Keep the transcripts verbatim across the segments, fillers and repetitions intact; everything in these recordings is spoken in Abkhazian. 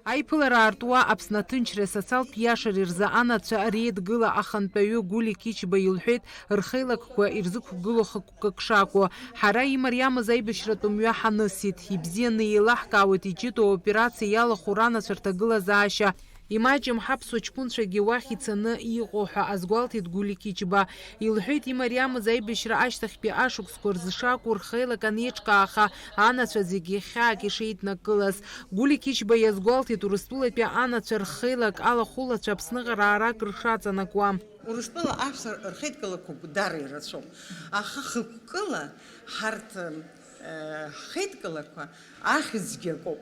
Аиԥылара аартуа Аԥсны аҭынчреи асоциалтә иашареи рзы анацәа реидгыла ахантәаҩы Гәли Қьычба илҳәеит, рхеилакқәа ирзықәгылоу хықәкык шакәу. Ҳара имариамыз аибашьратә мҩа ҳанысит, ибзианы еилаҳкаауеит иҷыдоу аоперациа иалахәу ранацәа рҭагылазаашьа. Имаҷым ҳаԥсуа ҷкәынцәагьы уахь ицаны иҟоу ҳәа азгәалҭеит Гәли Қьычба. Илҳәеит, имариамыз аибашьра ашьҭахьтәи ашықәсқәа рзы шакәу рхеилак анеиҿкааха, анацәа зегьы хьаак ишеиднакылаз. Гәли Қьычба иазгәалҭеит Урыстәылатәи анацәа рхеилак алахәылацәа Аԥсныҟа раарак ршаҵанакуа. Урыстәыла аҳәса рхеидкылақәа даара ирацәоуп, аха хықәкыла ҳарҭ, э, ҳхеидкылақәа ахьӡгьы акоуп,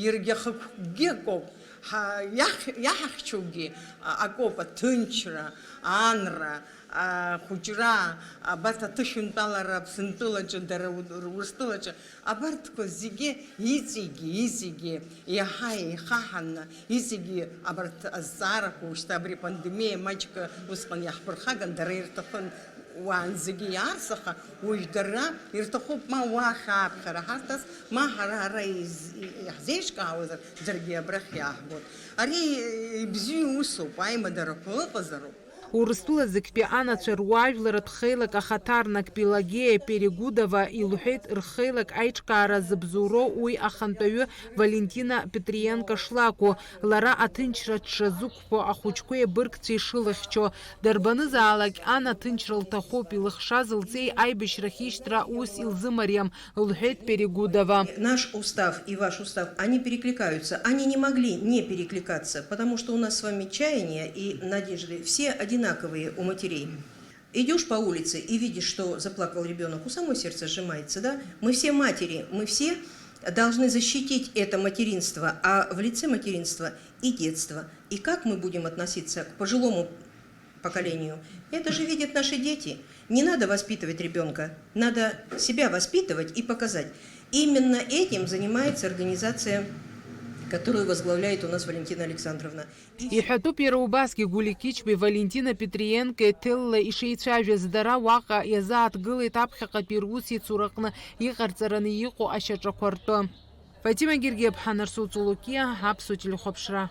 иаргьы ахықәкгьы акоуп, ҳа-, иаҳ-, иаҳахьчоугьы, а-, акоуп, аҭынчра, анра, ахәыҷра, абарҭ аҭышәынтәалара Аԥсынтәылаҿы, дара У-, Урыстәылаҿы, абарҭқәа зегьы иҵегьы, иҵегьы еиҳа еихаҳаны, иҵегьы абарҭ азҵаарақәа, уажәшьҭа абри апандемиа маҷк усҟан иаҳԥырхаган, дара ирҭахын уаанӡагьы иаарц, аха уажә дара ирҭахуп ма уахь ааԥхьара ҳарҭарц, ма ҳара ара из-, иаҳзеиҿкаауазар, џьаргьы абрахь иааҳгоит. Ари ибзиоу усуп, аимадарақәа ыҟазароуп. Урыстәыла зегьтәи анацәа руаажәларатә хеилак ахаҭарнак Пелагеиа Перегудова илҳәеит, рхеилак аиҿкаара зыбзоуроу уи ахантәаҩы Валентина Петриенко шлакәу, лара аҭынчра дшазықәԥо, ахәыҷқәеи абыргцәеи шылыхьчо. Дарбанызаалак анаҭынчра лҭахуп, илыхшаз лҵеи аибашьрахь ишьҭра ус илзымариам, лҳәеит Перегудова. Наш устав и ваш устав, они перекликаются. Они не могли не перекликаться, потому что у нас с вами чаяния и надежды все одинаковые у матерей. Идёшь по улице и видишь, что заплакал ребёнок, у самой сердце сжимается, да? Мы все матери, мы все должны защитить это материнство, а в лице материнства и детство. И как мы будем относиться к пожилому поколению? Это же видят наши дети. Не надо воспитывать ребёнка, надо себя воспитывать и показать. Именно этим занимается организация, которую возглавляет у нас Валентина Александровна. Иҳәатәуп иара убасгьы Гәли Қьычбеи Валентина Петриенкои ҭелла ишеицәажәаз, дара уаҟа иазааҭгылеит аԥхьаҟатәи русеицураҟны иҟарҵараны иҟоу ашьаҿақәа ртәы. Фатима Гергиаԥҳа, Нарсу Цолокиа, Аԥсуа телехәаԥшра.